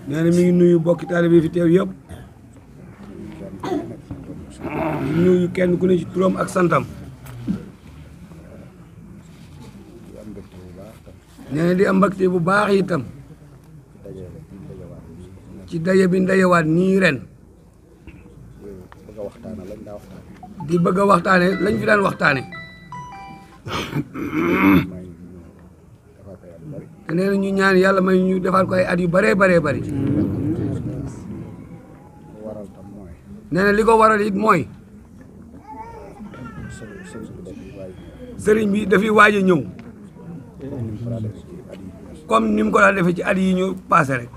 nee na mi ngi nuyu bokki taalibe bi fi teew yëpp di nuyu kenn ku ne ci turam ak santam nee na di am mbégte bu baax itam ci daje bi ndajewaat nii ren di bëgg a waxtaane lañ fi daan waxtaane te nee na ñu ñaan yàlla may ñu defaat ko ay at yu bëree bëree bëri nee na li ko waral it mooy sëriñ bi dafay waaj a ñëw comme ni mu ko daan defee ci at yi ñu passé rek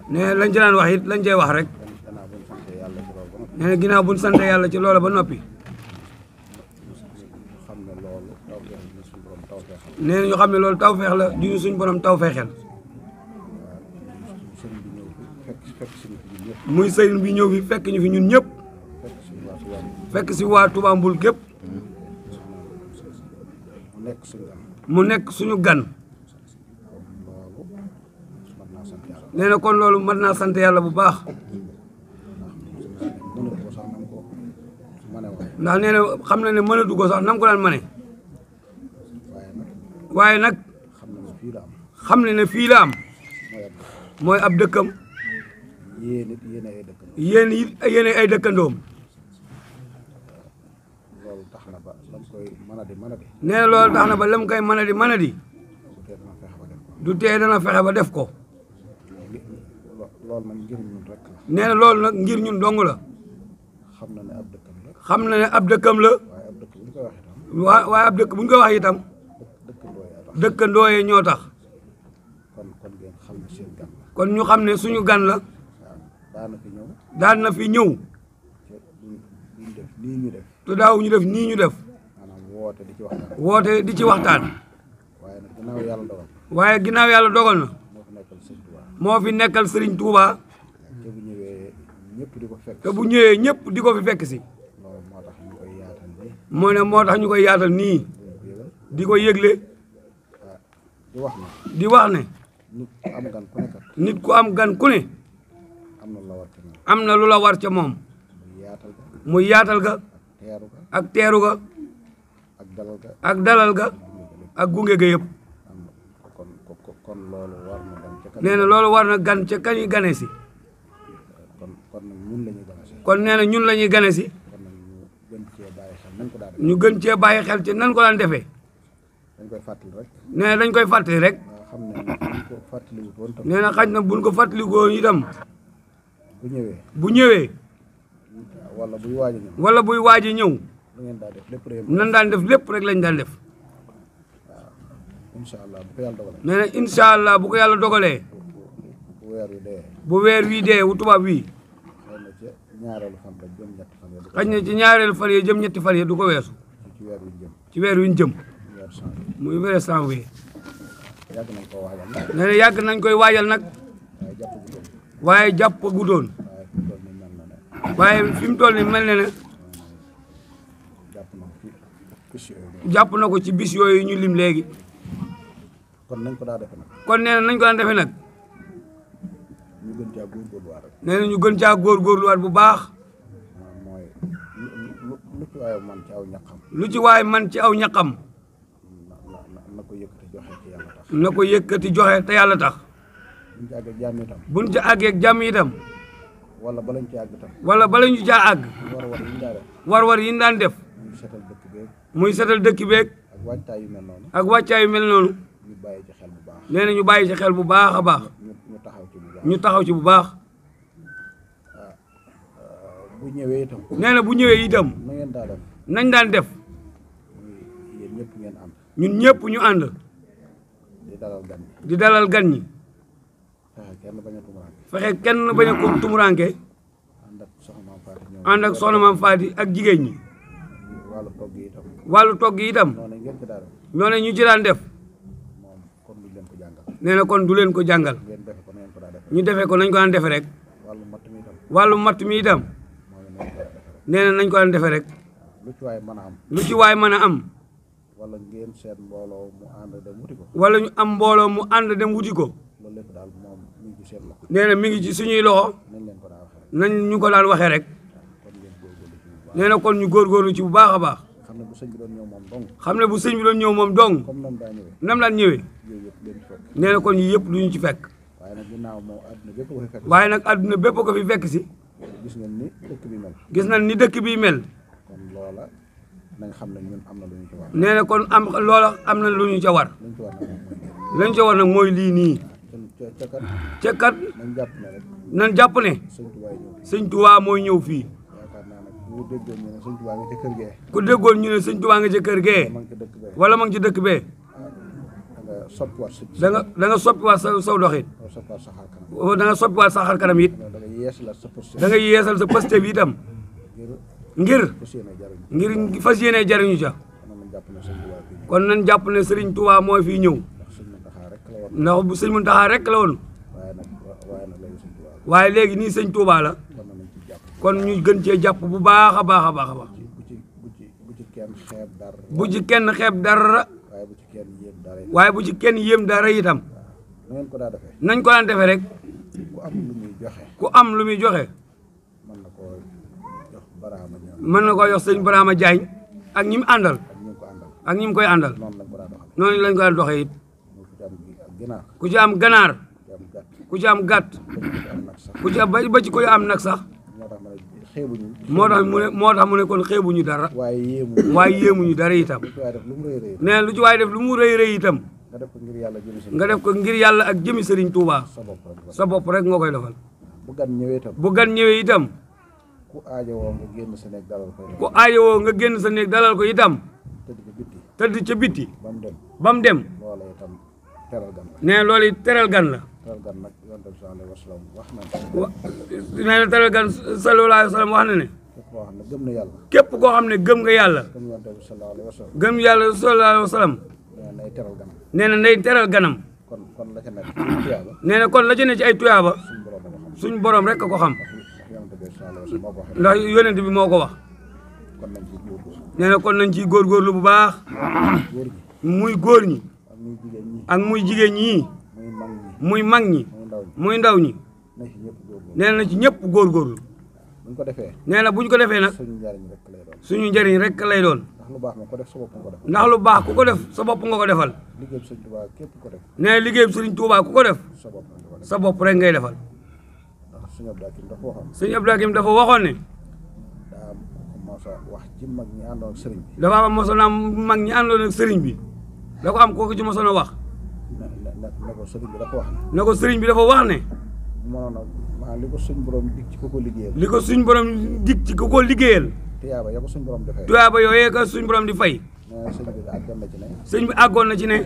nee na lañ ci daan wax it lañ cey wax rek nee na ginnaaw buñ sant yàlla ci loola ba noppi nee na ñu xam ne loolu tawfeex la du ñu suñ borom tawfeexel muy sëriñ bi ñëw fi fekk ñu fi ñun ñëpp fekk si waa Touba Mboul gépp mu nekk suñu gan nee na kon loolu mën naa sant yàlla bu baax ndax nee na xam na ne mënatu ko sax nam ko daan mane waaye nag xam ne ne fii la am mooy ab dëkkam yéen ay dëkkandoom nee na loolu tax na ba lam koy mën a di du tee dana fexe ba def ko nee na loolu nag ngir ñun dong la xam na ne ab dëkkam la waaye ab dëkk bu ñu ko wax itam dëkkandoo yi ñoo tax kon ñu xam ne suñu gan la daan na fi ñëw te daaw ñu def nii ñu def woote di ci waxtaan waaye ginnaaw yàlla dogal na moo fi nekkal Serigne Touba te bu ñëwee ñëpp di ko fi fekk si moo ne moo tax ñu koy yaatal nii di ko yëgle di wax ne nit ku am gan ku ne am na lu la war ca moom muy yaatal ga ak teeru ga ak dalal ga ak gunge ga yëpp nee na loolu war na gan ca kañuy gane si kon nee na ñun la ñuy gane si ñu gën cee bàyyi xel ci nan ko daan defee nee na dañ koy fàttali rek nee na xaj na buñ ko fàttalikoo itam bu ñëwee wala buy waaj a ñëw nan daan def lépp rek lañ daan def nee na incha allah bu ko yàlla dogalee bu weer wii dee wu tubaab wii xaj na ci ñaareelu fan yi jëm ñetti fan yi du ko weesu ci weer wi ñu jëm muy weer janvier nee na yàgg nañ koy waajal nag waaye jàpp gu doon waaye fi mu toll ni mel ne ne jàpp na ko ci bis yooyu ñu lim léegi kon nee na nañ ko daan defee nag nee na ñu gën caa góorgóorluwaat bu baax lu ci waay man ci aw ñaqam na ko yëkkati joxe te yàlla tax buñ ca àggee jàmm itam wala bala ñu caa àgg war-war yi ñu daan def muy setal dëkk beeg ak wàccaay yu mel noonu nee na ñu bàyyi ci xel bu baax a baax ñu taxaw ci bu baax nee na bu ñëwee itam nañ daan def ñun ñëpp ñu ànd di dalal gan ñi fexe kenn bañ a ko tumuranke ànd ak soxna Maam Faati ak jigéen ñi wàllu togg yi itam noonu ñu ci daan def nee na kon du leen ko jàngal ñu defee ko nañ ko daan defe rek wàllu matt mi itam nee na nañ ko daan defe rek lu ci waay mën a am wala ngeen seet mbooloo mu ànd dem wuti ko wala ñu am mbooloo mu ànd dem wuti ko lépp daal moom mi ngi ci seen loxo. nee na mi ngi ci suñuy loxo. nañ ñu ko daan waxee rek. nee na kon ñu góorgóorlu ci bu baax a baax. xam ne bu sëñ bi doon ñëw moom dong. xam ne bu sëñ bi doon ñëw moom dong. comme nam daa ñëwee. nam daan ñëwee. nee na kon yii yëpp duñu ci fekk. waaye nag ginnaaw moom àdduna bépp ko fi fekk. waaye nag àdduna bépp ko fi fekk si. gis ngeen ni dëkk bi mel. gis nañ ni dëkk bi mel. kon loola nañ xam ne ñun am na lu ñu ci war. nee na kon am loola am na lu ñu ca war. lañ ca war nag mooy lii nii. ca kat nañ jàpp ne sëñ Tuubaa mooy ñëw fii. ku déggoon ñu ne sëñ Tuubaa nga ca kër gee wala ma ngi ci dëkk bee da nga soppiwaat saw doxin da nga soppiwaat sa xar kanam it da nga yeesal sa pëste bi itam ngir fas yéene jariñu ca kon nañ jàpp ne sëriñ Tuubaa mooy fii ñëw ndax bu sëñ Muntaxa rek la woon waaye léegi nii sëñ Tuubaa la kon ñu gën cee jàpp bu baax a baax a baax a baax bu ci kenn xeeb dara waaye bu ci kenn yéem dara itam nañ ko daan defee rek ku am lu muy joxe mën na ko jox sëñ Barama Jaañ ak ñi mu àndal ak ñi mu koy àndal noonu lañ ko daan doxee it ku ci am ganaar ku ci am gàtt ku ci am ba ci koy am nag sax moo tax mu ne kon xeebuñu dara waaye yéemuñu dara itam nee lu ci waaye def lu mu rëy rëy itam nga def ko ngir yàlla ak jëmi Sëriñ Tuubaa sa bopp rek nga koy defal bu gan ñëwee itam ku aajowoo nga génn sa néeg dalal ko ku aajowoo nga génn sa néeg dalal ko itam tëdd ca bitti ba mu dem nee loolu it teral gan la nee na teral gan sallallahu alayhi wa sallam wax na ne képp koo xam ne gëm nga yàlla gëm yàlla sallallahu alayhi wa sallam nee na nay teral ganam nee na kon la ca ne ci ay tuyaaba suñ borom rek a ko xam ndax yonent bi moo ko wax nee na kon nañ ciy góorgóorlu bu baax muy góor ñi ak muy jigéen ñi muy mag ñi muy ndaw ñi nee na ci ñëpp góorgóorlu nee na bu ñu ko defee nag suñu njëriñ rek lay doon ndax lu baax ku ko def sa bopp nga ko defal nee na liggéey Sëriñ Tuubaa ku ko def sa bopp rek ngay defal sëñ Abdou Hakim dafa waxoon ne dafa am mosoon am mag ñi àndoon ak sëriñ bi da ko am kooku ci mosoon a wax ne ko sëriñ bi dafa wax ne li ko suñ borom dig ci ku ko liggéeyal li ko suñ borom dig ci ku ko liggéeyal tuyaaba yooyee ko suñ borom di fay sëñ bi àggoon na ci ne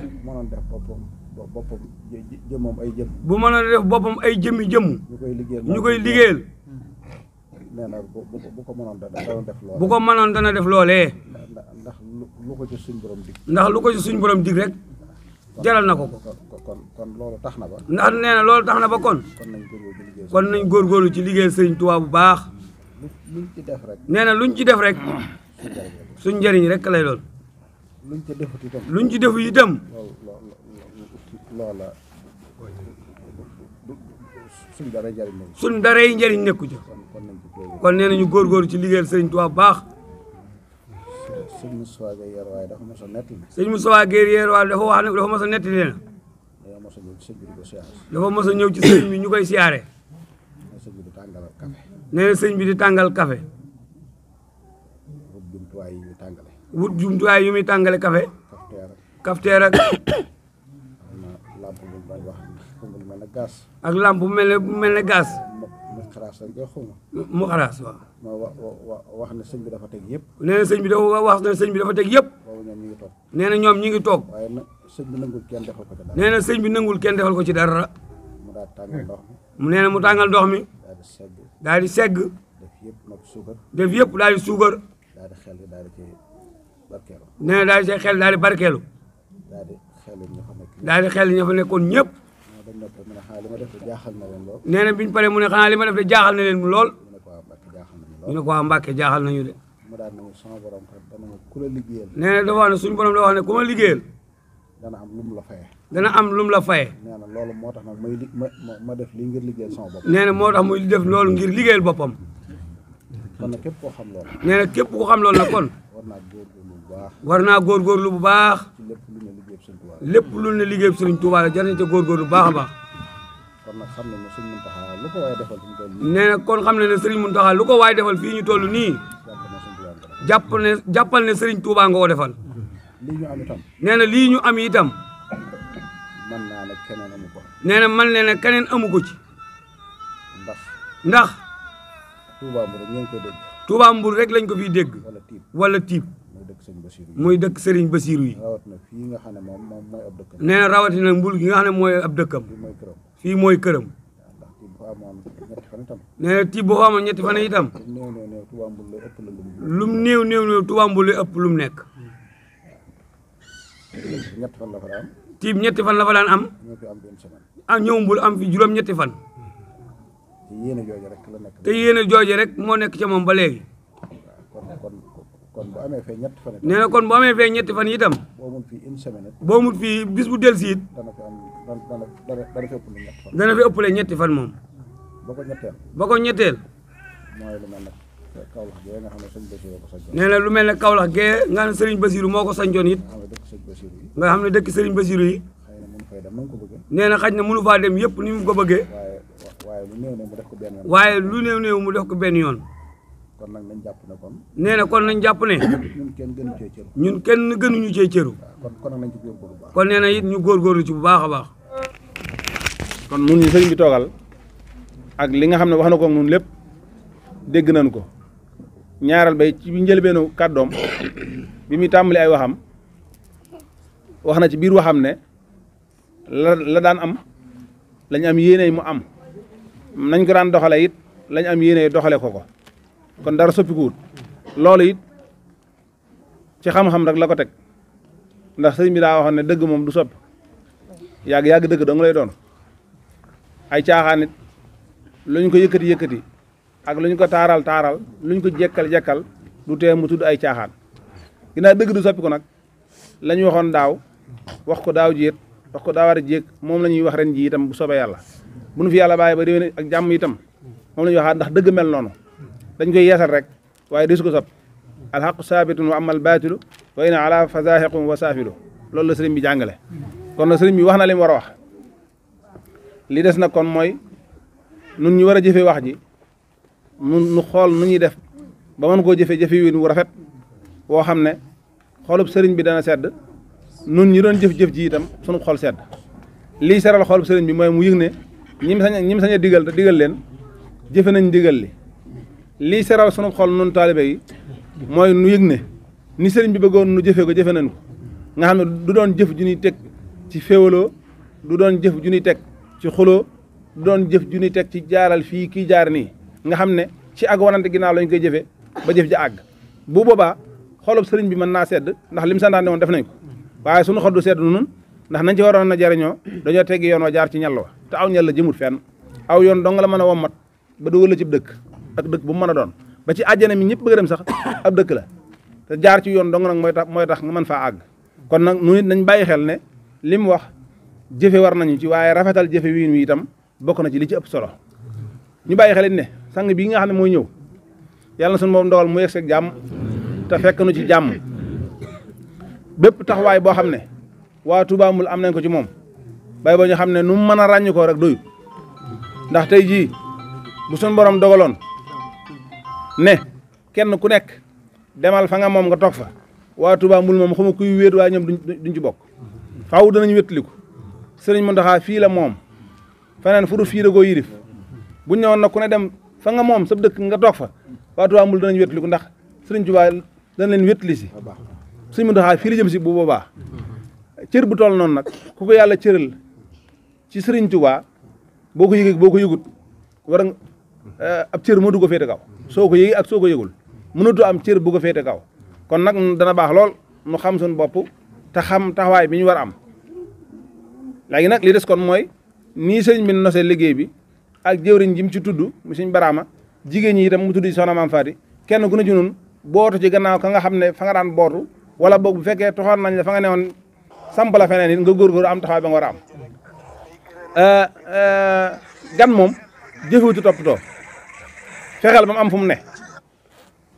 jëmmam ay jëm bu mënoon def boppam ay jëmmi jëmm ñu koy liggéeyal nee na bu ko mënoon dana def loolee bu ko mënoon dana def loolee ndax lu ko ci suñ borom dig ndax lu ko ci suñ borom dig rek jaral na ko kon loolu tax na ba ndax nee na loolu tax na ba kon nañ góorgóorlu ci liggéeyal Sëriñ Tuubaa bu baax luñ ci def rek nee na luñ ci def rek suñ njëriñ rek lay doon luñ ci defu itam loola suñ daray njëriñ nekku ci kon nee na ñu góorgóorlu ci liggéeyal Sëriñ Tuubaa bu baax sëñ Moustapha Gueye Yerwaay dafa mos a nettali sëñ Moustapha Gueye Yerwaay dafa wax ne dafa mos a nettali ne dafa mos a ñëw ci sëriñ bi ñu koy siyaare nee na sëñ bi di tàngal café wut jumtuwaay yu muy tàngale café cafetière ak lamp bu mel ne gaz mu xaraas waaw wax ne sëñ bi dafa teg yëpp nee na sëñ bi dafa wax ne sëñ bi dafa teg yëpp nee na ñoom ñi ngi toog nee na sëñ bi nangul kenn defal ko ci dara mu nee na mu tàngal ndox mi daal di segg def yëpp daal di suukar nee na daal di xel daal di barkeelu daal di xel ña fa nekkoon ñëpp nee na biñu paree mu ne xanaa li ma def de jaaxal na leen lool ñu ne ko waa Mbàkke jaaxal nañu de nee na dafa wax ne suñu borom dafa wax ne ku ma liggéeyal dana am lum la faye. nee na loolu moo tax nag may ma def lii ngir liggéeyal sama bopp. nee na moo tax muy def loolu ngir liggéeyal boppam. kon nag képp koo xam loolu. nee na képp koo xam loolu nag kon. war naa góorgóorlu bu baax. war naa góorgóorlu bu baax. lépp lu ne liggéeyal Sëriñ Tuubaa la. lépp lu ne liggéeyal Sëriñ Tuubaa la jar na ca góorgóorlu bu baax a baax. kon nag xam nañ ne Sëriñ Muntaxa lu ko waay defal fi mu toll nii. nee na kon xam ne Sëriñ Muntaxa lu ko waay defal fii ñu toll nii. jàppal ne Sëriñ Tuubaa nga ko defal. lii ñu am itam. nee na lii ñu am itam. man naa ne keneen amu ko. nee na man leen ne keneen amu ko ci. ndax. ndax. Touba Mbour rek ngeen ko dégg. Touba Mbour rek lañ ko fiy dégg. wala tiib. muy dëkk Sëriñ Basiiru yi. rawatina fii nga xam ne moom mooy ab dëkkam. nee na rawatina Mbour gi nga xam ne mooy ab dëkkam. fii mooy këram. nee na tiib boo xamoon ñetti fan itam. lum néew Touba Mbour lay ëpp lu mu nekk. ñetti fan la fa daan. tiib ñetti fan la fa daan am. ñëw Mbour am fi juróom ñetti fan. te yéene jooje rek moo nekk ca moom ba léegi. kon bu amee fee ñetti fan. nee na kon bu amee fee ñetti fan itam. boo mun fii une semaine. boo mun fii bis bu del siit. dana fi ëppale ñetti fan moom. ba ko ñetteel. mooy lu mel ne Kaolack gee nga xam ne sëñ Basiru ko sañcoon. nee na lu mel ne Kaolack gee nga xam ne Sëriñ Basiru moo ko sañcoon it. nga xam ne dëkk Sëriñ Basiru yi. nee na xaj na mënu faa dem yëpp ni mu ko bëggee. waaye lu néew mu def ko benn yoon. kon nag nañ jàpp ne kon. nee na kon nañ jàpp ne. ñun kenn gënuñu cee cëru. kon nag nañ ci góorgóorlu bu baax. kon nee na it ñu góorgóorlu ci bu baax a baax. kon nun ñi sëriñ bi toogal ak li nga xam ne wax na ko nun lépp dégg nañ ko ñaaral bay ci njëlbeenu kàddoom bi muy tàmbali ay waxam wax na ci biir waxam ne la daan am lañ am yéene mu am nañ ko daan doxale it lañ am yéene doxale ko kon dara soppikuwut loolu it ci xam-xam rek la ko teg ndax sëriñ bi daa waxoon ne dëgg moom du soppi yàgg dëgg dong lay doon ay caaxaan it luñ ko yëkkati ak luñ ko taaral luñ ko jekkal du tee mu tudd ay caaxaan ginnaaw dëgg du soppi ko nag la ñu waxoon daaw wax ko daaw jéet wax ko daawaar jéeg moom la ñuy wax ren ji itam bu soobee yàlla bu nu fi yàlla bàyyi ba déwén ak jàmm itam moom la ñuy waxaat ndax dëgg mel noonu dañ koy yeesal rek waaye desu ko sopp alxaqu saabitun wa amal baatilu wa ina ala fazahiqum wa saafilu loolu la sëriñ bi jàngale kon nag sëriñ bi wax na li mu war a wax li des nag kon mooy nun ñu war a jëfee wax ji nu xool nu ñuy def ba mën koo jëfe wi wu rafet woo xam ne xolub sëriñ bi dana sedd nun ñi doon jëf ji itam sunu xol sedd lii seral xolub sëriñ bi mooy mu yëg ne ñim sañ a digal leen jëfe nañ digal li lii seral sunu xol nun taalibe yi mooy nu yëg ne ni sëriñ bi bëggoon nu jëfe ko jëfe nañ ko nga xam ne du doon jëf ju ñuy teg ci féewaloo du doon jëf ju ñuy teg ci xuloo du doon jëf ju ñuy teg ci jaaral fii kii jaar nii nga xam ne ci ak wanante ginnaaw lañ koy jëfe ba jëf ja àgg bu boobaa xolub sëriñ bi mën naa sedd ndax lim santaane woon def nañ ko waaye sunu xol du sedd nun ndax nañ ci waroon na jariñoo dañoo teggi yoon wa jaar ci ñal wa te aw ñal la jëmut fenn aw yoon dong la mën a wommat ba dugal la ci dëkk ak dëkk bu mu mën a doon ba ci àjjana mi ñëpp bëgg dem sax ab dëkk la te jaar ci yoon dong nag mooy tax nga mën faa àgg kon nag nu nit nañ bàyyi xel ne li mu wax jëfe war nañu ci waaye rafetal jëfe wiin wi itam bokk na ci li ci ëpp solo ñu bàyyi xel it ne sang bii nga xam ne mooy ñëw yàlla na suñu moom dogal mu yegg ak jàmm te fekk nu ci jàmm bépp taxawaay boo xam ne waa Touba Mboul am nañ ko ci moom bay ba ñu xam ne nu mu mën a ràññu ko rek doyut ndax tey jii bu suñu borom dogaloon ne kenn ku nekk demal fa nga moom nga toog fa waa Touba Mboul moom xama kuy wéet waaye ñoom duñ ci bokk faaw danañ wétliku sëriñ Mountakha fii la moom feneen fu du fii da koo yirif buñ ñëwoon nag ku ne dem fa nga moom sa dëkk nga toog fa waa Touba Mboul danañ wétliku ndax sëriñ Touba dana leen wétli si sëriñ Mountakha fii la jëm si bu boobaa cër bu toll noonu nag ku ko yàlla cëral ci sëriñ Touba boo ko yëgee boo ko yëgut war ab cër moo du ko féete kaw soo ko yëgee ak soo ko yëgul mënatu am cër bu ko féete kaw kon nag dana baax lool nu xam suñu bopp te xam taxawaay bi ñu war a am léegi nag li des kon mooy nii sëriñ bi nosee liggéey bi ak jëwriñ ji mu ci tudd mu sëriñ Baraama jigéen ñi itam mu tudd soxna Maam Faati kenn ku ne ci nun bootu ci gannaaw ka nga xam ne fa nga daan bootu wala boog bu fekkee toxoon nañ la fa nga newoon samp la feneen it nga góorgóor am taxawaay ba nga war a am gan moom jëfewutu toppatoo fexeel ba mu am fu mu ne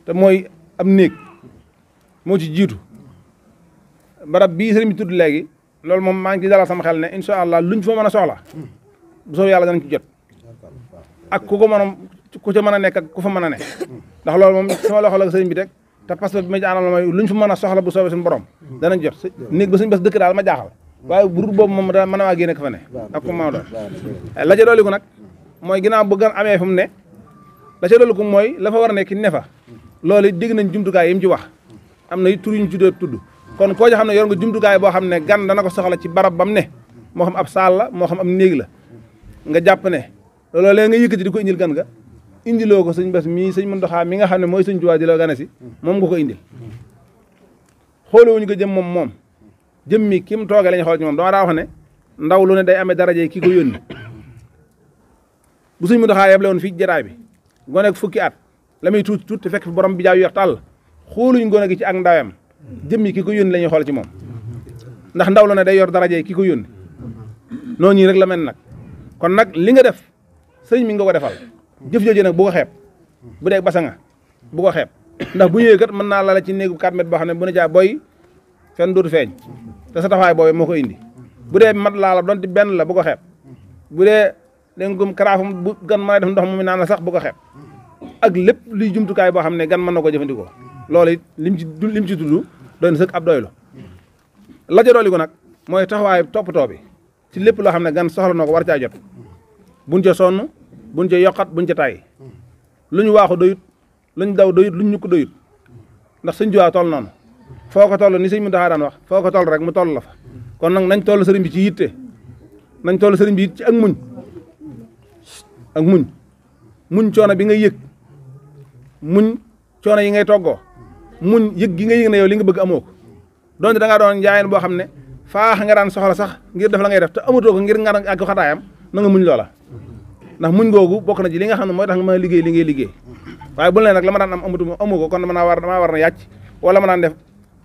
te mooy am néeg moo ci jiitu barab bii sëriñ bi tudd léegi loolu moom maa ngi ci dalal sama xel ne incha allah luñ fa mën a soxla bu soobee yàlla danañ ci jot ak ku ko mën a ku ca mën a nekk ak ku fa mën a ne ndax loolu moom sama loxo la sëriñ bi teg te parce que bi ma ci àndal mooy luñ fa mën a soxla bu soobee suñu borom danañ jot néeg ba suñu bés dëkk daal ma jaaxal waaye bu dul boobu moom da mën a waa génne ko fa ne ak ku ma doon la ca dolli ko nag mooy ginnaaw bu gan amee fu mu ne la ca dolli ko mooy la fa war a nekk ne fa loolu dégg nañ jumtukaay yi mu ci wax am na tur yu ñu tudd kon koo xam ne yor nga jumtukaay boo xam ne gan dana ko soxla ci barab bam ne moo xam ab saal la moo xam ab néeg la nga jàpp ne loolu léegi nga yëkkati di ko indil gan nga indiloo ko sëñ Bass mii sëñ Muntaxa mi nga xam ne mooy sëñ Tuubaa di la gane si moom nga ko indil xoolewuñu ko jëm moom jëm mi ki mu toogee la ñu xool ci moom dama daa wax ne ndaw lu ne day amee daraje kii ko yónni bu sëñ Muntaxa yeble woon fii jataay bi gone fukki at la muy tuuti tuuti te fekk fi borom bi jaaw yu weex tàll xooluñ gone gi ci ak ndawam jëmmi ki ko yónni la ñuy xool ci moom ndax ndaw la ne day yor daraje ki ko yónni noonu ñii rek la mel nag kon nag li nga def sëñ mi nga ko defal jëf jooju nag bu ko xeeb bu dee basa nga bu ko xeeb ndax bu ñëwee kat mën naa lala ci néegu 4 mètres boo xam ne bu ne caa boy fenn dootu feeñ te sa taxawaay boobu moo ko indi bu dee mat laa la donte benn la bu ko xeeb bu dee dégg karaafam bu gan mën a def ndox mu naan la sax bu ko xeeb ak lépp luy jumtukaay boo xam ne gan mën na ko jëfandikoo loolu it lim ci tudd doon sëkk ab doylu la ca dolli ko nag mooy taxawaay toppatoo bi ci lépp loo xam ne gan soxla na ko war caa jot buñ ca sonn buñ ca yokkat buñ ca tàyyi lu ñu waaxu doyut luñ daw doyut luñ ñukk doyut ndax sëñ Tuubaa toll noonu foo ko toll ni sëñ Muntaxa daan wax foo ko toll rek mu toll la fa kon nag nañ toll sëriñ bi ci yitte nañ toll sëriñ bi it ci ak muñ coono bi ngay yëg muñ coono yi ngay toggoo muñ yëg gi nga yëg ne yow li nga bëgg amoo ko donte da ngaa doon njaayeen boo xam ne faax nga daan soxla sax ngir def la ngay def te amatoo ko ngir nga ak xataayam na nga muñ loola ndax muñ googu bokk na ci li nga xam ne mooy tax nga mën a liggéey li ngay liggéey waaye bu ne nag la ma daan am amu ko kon damaa war na yàcc wala ma daan def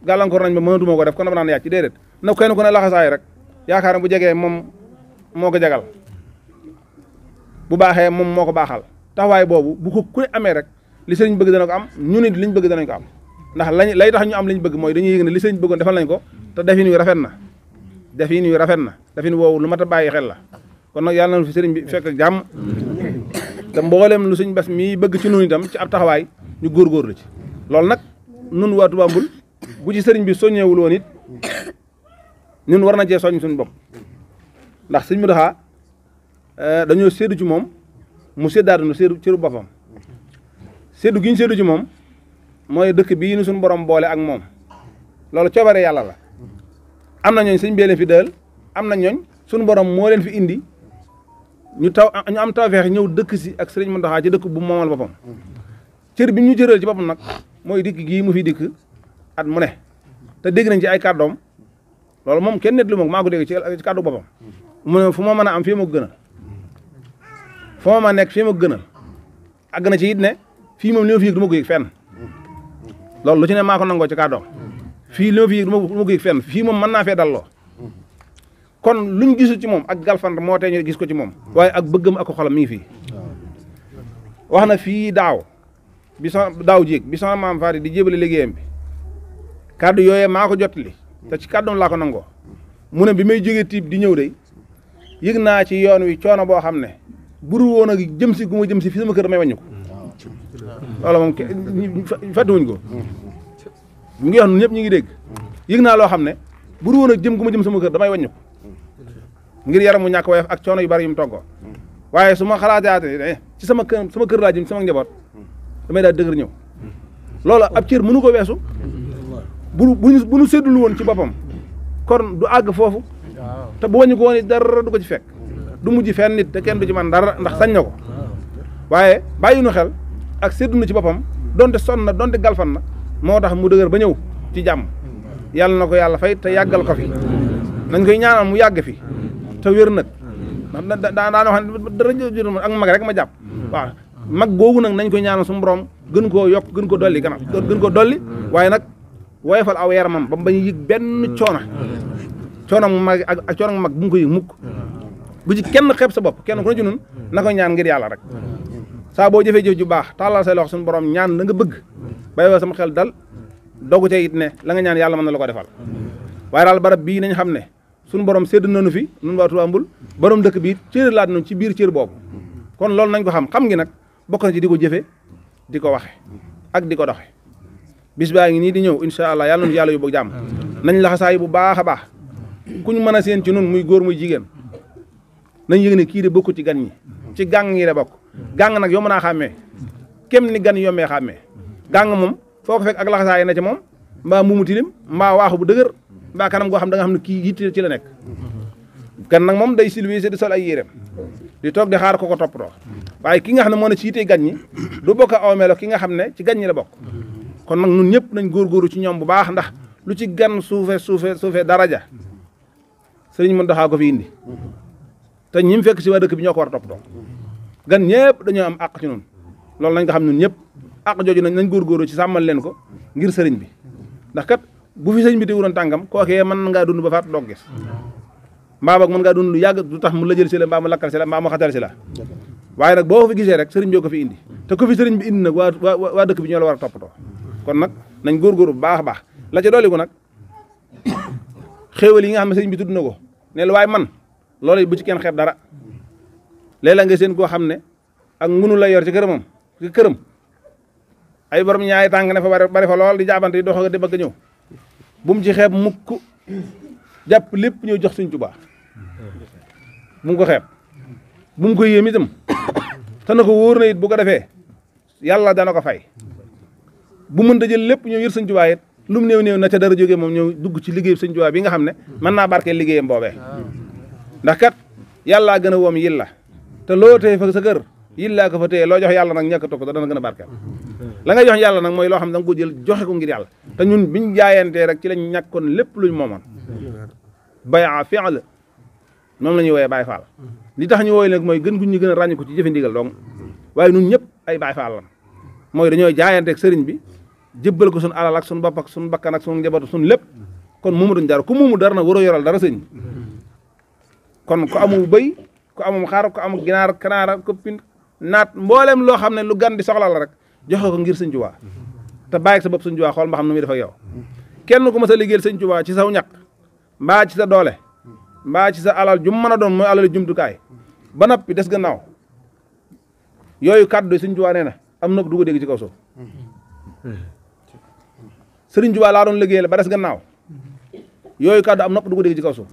gàllankoor nañ ma mënatuma ko def kon dama daan yàcc déedéet na kenn ku ne laxasaay rek yaakaar ne bu jegee moom moo ko jagal bu baaxee moom moo ko baaxal taxawaay boobu bu ko ku ne amee rek li sëriñ bëgg dana ko am ñu nit liñ bëgg danañ ko am ndax lay tax ñu am liñ bëgg mooy dañuy yëg ne li sëriñ bëggoon defal nañ ko te defin wi rafet na defin woowu lu mat a bàyyi xel la kon nag yàlla na fi sëriñ bi fekk jàmm te mboolem lu sëriñ Bass mii bëgg ci nun itam ci ab taxawaay ñu góorgóorlu ci loolu nag nun waa Touba Mboul bu ci sëriñ bi soññeewul woon it ñun war na cee soññ suñu bopp ndax sëriñ Muntaxa dañoo séddu ci moom mu séddaatunu séddu cëru boppam séddu gi ñu séddu ci moom mooy dëkk bii nu suñu borom boole ak moom loolu coobare yàlla la am na ñooñ sëñ bee leen fi dël am na ñooñ suñu borom moo leen fi indi ñu am tawfeex ñëw dëkk si ak sëriñ Muntaxa ci dëkk bu moomal boppam cër bi ñu cëral ci boppam nag mooy dikk gii mu fi dikk at mu ne te dégg nañ ci ay kàddoom loolu moom kenn net lu ma maa ko dégg ci kàddu boppam mu ne fu ma mën a am fii ma ko gënal fu ma mën a nekk fii ma ko gënal àgg na ci it ne fii moom li ma fi yëg du ma ko yëg fenn loolu lu ci ne maa ko nangoo ci kàddoom fii li ma fi yëg du ma ko yëg fenn fii moom mën naa fee dalloo kon luñ gisul ci moom ak galfand moo tee ñu gis ko ci moom waaye ak bëggam ak xolam mi ngi fii wax na fii daaw jéeg bi sama maam Faati di jébale liggéeyam bi kàddu yooyee maa ko jottali te ci kàddoom laa ko nangoo mu ne bi may jógee tiib di ñëw de yëg naa ci yoon wi coono boo xam ne buru woon ak jëm si gu ma jëm si fi sama kër damay wàññi ko loolu moom fàttewuñ ko mu ngi wax ñun ñëpp ñu ngi dégg yëg naa loo xam ne buru woon ak jëm gu ma jëm sama kër damay wàññi ko ngir yaram mu ñàkk woyof ak coono yu bari yu mu toggoo waaye su ma xalaataatee ci sama kër laa jëm sama njaboot damay daal dëgër ñëw loolu ab cër mënu ko weesu bu nu séddul woon ci boppam kon du àgg foofu te bu wàññi ko woon dara du ko ci fekk du mujj fenn nit te kenn du ci man dara ndax sañ na ko waaye bàyyi nu xel ak séddu na ci boppam donte sonn na donte galfan na moo tax mu dëgër ba ñëw ci jàmm yàlla na ko yàlla fay te yàggal ko fi nañ koy ñaanal mu yàgg fi te wér nag ndax daana wax dara ak mag rek ma jàpp waaw mag googu nag nañ koy ñaanal suñu borom gën koo yokk gën ko dolli kanam gën ko dolli waaye nag woyofal aw yaramam ba bañ yëg benn coono coono mu mag ak coono mu mag bu mu ko yëg mukk bu ci kenn xeeb sa bopp kenn ku ne ci nun na ko ñaan ngir yàlla rek saa boo jëfee jëf ju baax tàllal say loxo suñu borom ñaan la nga bëgg bay wa sama xel dal dogu ca it ne la nga ñaan yàlla mën na la ko defal waaye daal barab bii nañ xam ne suñu borom sédd nañu fi nun waa Touba Mboul borom dëkk bi cër laat nañu ci biir cër boobu kon loolu nañ ko xam ngi nag bokk na ci di ko jëfe di ko waxe ak di ko doxe bis baa ngi nii di ñëw incha allah yàlla nañu yàlla yóbbu jàmm nañ laxasaay bu baax a baax kuñ mën a seen ci nun muy góor muy jigéen nañ yëg ne kii de bokku ci gan ñi ci gàng yi la bokk gàng nag yomb naa xàmmee kem ni gan yombee xàmmee gàng moom foo ko fekk ak laxasaay na ci moom mbaa mbumu tilim mbaa waaxu bu dëgër mbaa kanam goo xam da nga xam ne kii yitte ci la nekk gan nag moom day silvise di sol ay yéreem di toog di xaar ko ko toppatoo waaye ki nga xam ne moo ne ci yitte gan ñi du bokk aw melo ki nga xam ne ci gan ñi la bokk kon nag ñun ñëpp nañ góorgóoru ci ñoom bu baax ndax lu ci gan suufe daraja sëriñ Mountakha ko fi indi te ñi mu fekk si waa dëkk bi ñoo ko war a toppatoo gan ñëpp dañoo am àq ci noonu loolu nañ ko xam ñun ñëpp àq jooju nañ góorgóoru ci sàmmal leen ko ngir sëriñ bi ndax kat bu fi sëriñ bi te wuroon tàngam kookee mën ngaa dund ba faat doog gis mbaa boog mën ngaa dund lu yàgg du tax mu la jël si la mbaa mu lakkal si la mbaa mu xatal si la waaye nag boo fi gisee rek sëriñ bi ko fi indi te ko fi sëriñ bi indi nag waa dëkk bi ñoo la war a toppatoo kon nag nañ góorgóoru bu baax a baax la ca dooli ko nag xéewal yi nga xam ne sëriñ bi tudd na ko ne lu waaye man loolu bu ci kenn xeeb dara léeg-léeg nga seen koo xam ne ak ngunu la yor ci këram ay borom ñaari tànk ne fa bari fa lool di jaabante yi dox nga dem ak ñëw bu mu ci xeeb mukk jàpp lépp ñëw jox Sëriñ Tuubaa bu mu ko xeeb bu mu ko yéem itam te na ko wóor na it bu ko defee yàlla dana ko fay bu mën ta jël lépp ñëw yër Sëriñ Tuubaa it lu mu néew na ca dara jógee moom ñëw dugg ci liggéey Sëriñ Tuubaa bi nga xam ne mën naa barkee liggéeyam boobee ndax kat yàllaa gën a woom yilla te loo téye fa sa kër yillaa ko fa téye loo jox yàlla nag ñàkk ko dana gën a barkeel la ngay jox yàlla nag mooy loo xam ne da nga ko jël joxe ko ngir yàlla te ñun biñ jaayantee rek ci lañ ñàkkoon lépp luñ moomoon baya fi'l moom la ñuy wooyee Baay Faal li tax ñu wooye nag mooy gën guñ ñu gën a ràññ ko ci jëfe ndigal donc waaye ñun ñëpp ay Baay Faal lan mooy dañoo jaayanteeg sëriñ bi jëbbal ko suñu alal ak suñu bopp ak suñu bakkan ak suñu njaboot suñu lépp kon moomu duñ dara ku moomu dara nag waroo yoral dara sëñ kon ku amul bëy ku amul xar ku amul ginaar kanaara ko pin naat mboolem loo xam ne lu gan di soxla la rek joxe ko ngir Sëñ Tuubaa te bàyyi sa bopp Sëñ Tuubaa xool ba xam nu muy def ak yow kenn ku ma sa liggéeyal Sëñ Tuubaa ci saw ñaq mbaa ci sa doole mbaa ci sa alal jum mën a doon mooy alal jumtukaay ba noppi des gannaaw yooyu kàddu Sëñ Tuubaa nee na am nopp du ko dégg ci kaw suuf Sëriñ Tuubaa laa doon liggéeyal ba des gannaaw yooyu kàddu am nopp du ko dégg ci kaw suuf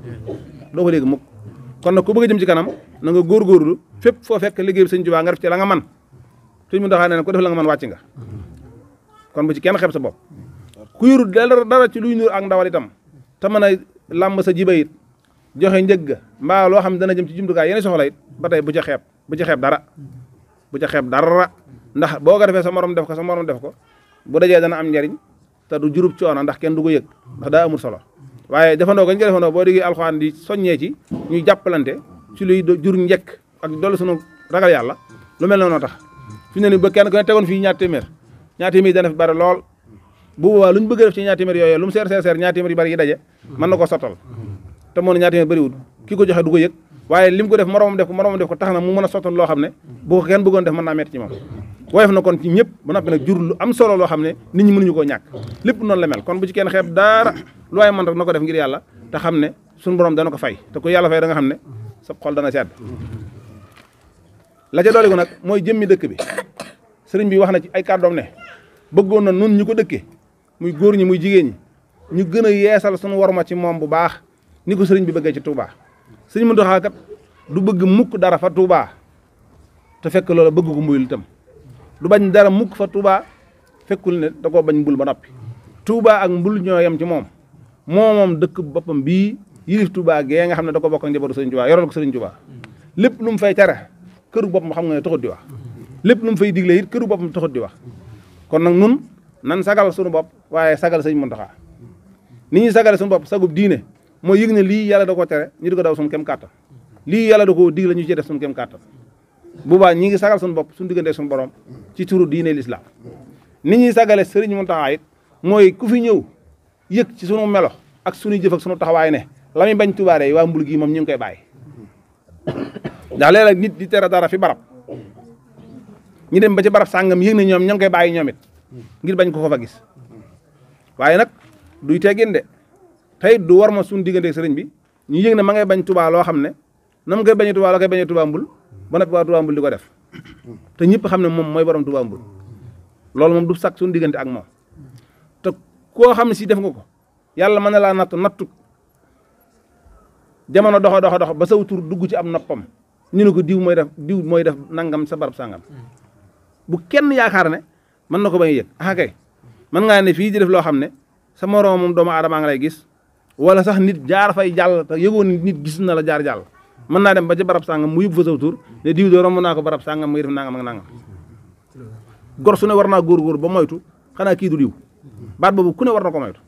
doo ko dégg mukk kon nag ku bëgg a jëm ci kanam na nga góorgóorlu fépp foo fekk liggéey bi Sëñ Tuubaa nga def ci la nga man Sëñ Muntaxaa nee na ko def la nga man wàcc nga kon bu ci kenn xeeb sa bopp ku yuru dara ci luy nur ak ndawal itam te mën a làmb sa jiba it joxe njëg ga mbaa loo xam ne dana jëm ci jumtukaay yeneen soxla it ba tey bu ca xeeb dara ndax boo ko defee sa morom def ko bu dajee dana am njariñ te du jurub coono ndax kenn du ko yëg ndax daa amul solo waaye defandoo gañ ko defandoo boo déggee alxuraan di soññee ci ñuy jàppalante ci luy jur njëkk ak dolli sunu ragal yàlla lu mel noonu tax fi ne ni ba kenn ko ne tegoon fii ñaar téeméer dana fi bari lool bu boobaa lu ñu bëgg a def ci ñaar téeméer yooyu lu mu seer ñaar téeméer yu bari yi daje mën na ko sottal te moo ne ñaar téeméer bëriwul ki ko joxe du ko yëg waaye lim ko def moromam def ko tax na mu mën a sottal loo xam ne bu ko kenn bëggoon def mën naa metti ci moom woyof na kon ci ñëpp ba noppi nag jur lu am solo loo xam ne nit ñi mënuñu koo ñàkk lépp noonu la mel kon bu ci kenn xeeb dara lu waaye mën rek na ko def ngir yàlla te xam ne suñu borom dana ko fay te ku yàlla fay da nga xam ne sa xol dana sedd la ca doole ko nag mooy jëmmi dëkk bi sëriñ bi wax na ci ay kàddoom ne bëggoon na nun ñu ko dëkkee muy góor ñi muy jigéen ñi ñu gën a yeesal suñu worma ci moom bu baax ni ko sëriñ bi bëggee ci Touba sëriñ Muntaxa kat du bëgg mukk dara fa Touba te fekk loola bëgg ko mbuyul itam du bañ dara mukk fa Touba fekkul ne da koo bañ mbul ba noppi Touba ak mbul ñoo yem ci moom moom dëkk boppam bii yilif Touba gee nga xam ne da ko bokk ak njabootu Sëriñ Touba yoral ko Sëriñ Touba lépp lu mu fay tere këru boppam xam nga ne taxut di wax lépp lu mu fay digle it këru boppam taxut di wax kon nag nun nan sagal suñu bopp waaye sagal Sëriñ Muntaxa ni ñuy sagale suñu bopp sagub diine mooy yëg ne lii yàlla da ko tere ñu di ko daw suñu kem kàttan lii yàlla da ko digle ñu ci def suñu kem kàttan boobaa ñi ngi sagal suñu bopp suñu diggante suñu borom ci turu diine l'islam ni ñuy sagale Sëriñ Muntaxa it mooy ku fi ñëw yëg ci sunu melo ak suñuy jëf ak sunu taxawaay ne la muy bañ Touba yi waa Mbul gii moom ñu ngi koy bàyyi ndax léeg-léeg nit di tere dara fi barab ñu dem ba ci barab sàngam yëg na ñoom ña ngi koy bàyyi ñoom it ngir bañ ko fa gis waaye nag duy teggin de tey du war ma suñu diggante sëriñ bi ñu yëg ne ma ngay bañ Touba loo xam ne na mu koy bañee Touba la koy bañee Touba Mbul ba noppi waa Touba Mbul di ko def te ñëpp xam ne moom mooy borom Touba Mbul loolu moom du sakk suñu diggante ak moom te koo xam ne si def nga ko yàlla mën na laa nattu jamono dox ba saw tur dugg ci am noppam ñu ne ko diw mooy def nangam sa barab sangam bu kenn yaakaar ne mën na ko bañ a yëg ah kay mën ngaa ne fii di def loo xam ne sa moroomam doomu aadama nga lay gis wala sax nit jaar fay jàll te yëgoon nit gis na la jaar jàll mën naa dem ba ci barab sangam mu yóbbu fa saw tur ne diw doo romb naa ko barab sangam muy def nangam ak nangam gor su ne war naa góor ba moytu xanaa kii du diw baat boobu ku ne war na ko moytu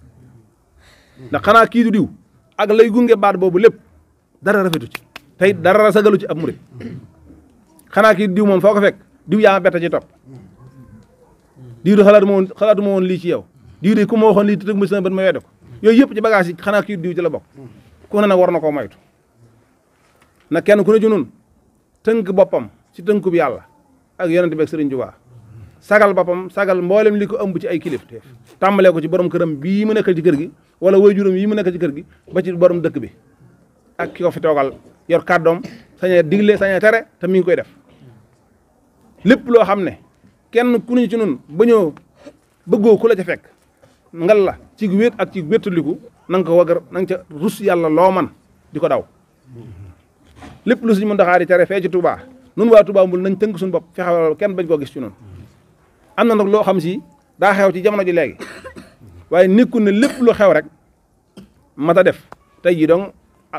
ndax xanaa kii du diw ak lay gunge baat boobu lépp dara rafetu ci tey dara sagalu ci ab murit xanaa kii diw moom foo ko fekk diw yaa ma bett ci topp diw di xalaatuma woon lii ci yow diw di ku ma waxoon lii te tëg ma sama bët ma wedde ko yooyu yëpp ci bagage yi xanaa kii diw ci la bokk ku ne nag war na koo moytu nag kenn ku ne ci nun tënk boppam ci tënkub yàlla ak yonent bi ak Sëriñ Tuubaa sagal boppam sagal mboolem li ko ëmb ci ay kilifteef tàmbalee ko ci borom këram bii mu nekkal ci kër gi wala waajuram yi mu nekkal ci kër gi ba ci borom dëkk bi ak ki ko fi toogal yor kàddoom sañee digle sañee tere te mi ngi koy def lépp loo xam ne kenn ku ñu ci nun ba ñëw bëggoo ku la ca fekk ngal la ci wéet ak ci wéttaliku na nga ko wagar na nga ca rus yàlla loo man di ko daw lépp lu suñu mën daxaari tere fee ci Touba nun waa Touba Mbul nañ tënk suñu bopp fexewal kenn bañ koo gis ci noonu am na nag loo xam si daa xew ci jamono ji léegi waaye nekkul ne lépp lu xew rek mata def tey jii donc